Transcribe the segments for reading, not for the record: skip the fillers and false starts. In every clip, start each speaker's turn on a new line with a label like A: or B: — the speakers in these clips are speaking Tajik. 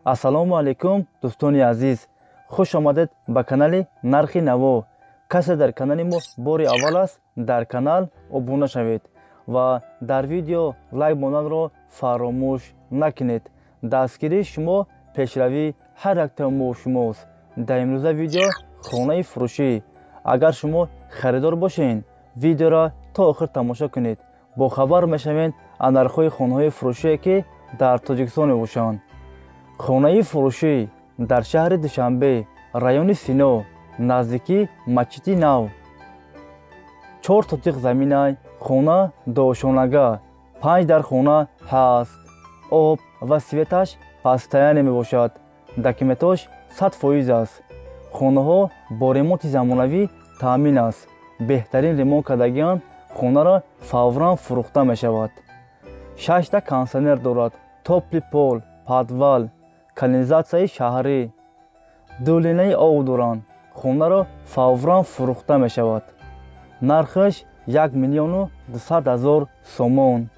A: Ассалому алайкум, дӯстони азиз, хуш омадед ба канали Нархи Наво. Касе дар канали мо бори аввал аст, дар канал обуна шавед ва дар видео лайк монданро фаромӯш накунед. Дастгирии шумо пешравии ҳар якта мо шумост. Дар имрӯза видео хонаи фурӯшӣ. Агар шумо харидор бошед, видеоро то охир тамошо кунед, бохабар мешавед аз нархҳои хонаҳои фурӯшие, ки дар Тоҷикистон мебошанд. Хонаи фурӯшӣ дар шаҳри Душанбе, райони Сино, наздикии Масҷиди Нав, 4 сотиқ заминай. Хона дуошонага, панҷ дар хона ҳаст. Об ва светаш постоянно мебошад. Документош 100% аст. Хонаҳо бо ремонти замонавӣ таъмин аст, беҳтарин ремонт кардагианд. Хонаро фавран фурӯхта мешавад. Шашта кондитсионер дорад, тёплый пол, подвал, канализатсияи шаҳрӣ, ду линаи об доранд. Хонаро фавран фурӯхта мешавад. Нархаш 1 200 000 сомон.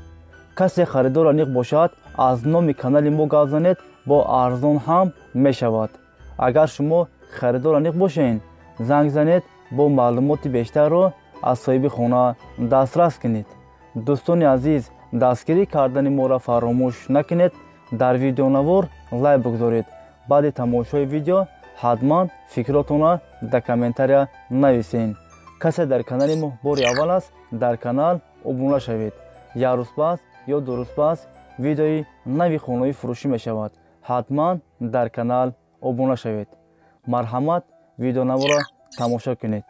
A: Касе харидор аниқ бошад, аз номи канали мо гап занед, бо арзон ҳам мешавад. Агар шумо харидор аниқ бошед, занг занед, бо маълумоти бештарро аз соҳиби хона дастрас кунед. Дӯстони азиз, дастгирӣ кардани моро фаромӯш накунед. Дар видеонавор лайк бигузоред. Баъди тамошои видео ҳатман фикротонро дар комментария нависед. Касе дар канали мо бори аввал аст, дар канал обуна шавед. Як рӯз пас ё 2 рӯз пас видеои нави хонаи фурӯшӣ мешавад. Ҳатман дар канал обуна шавед. Марҳамат, видеонаворро тамошо кунед.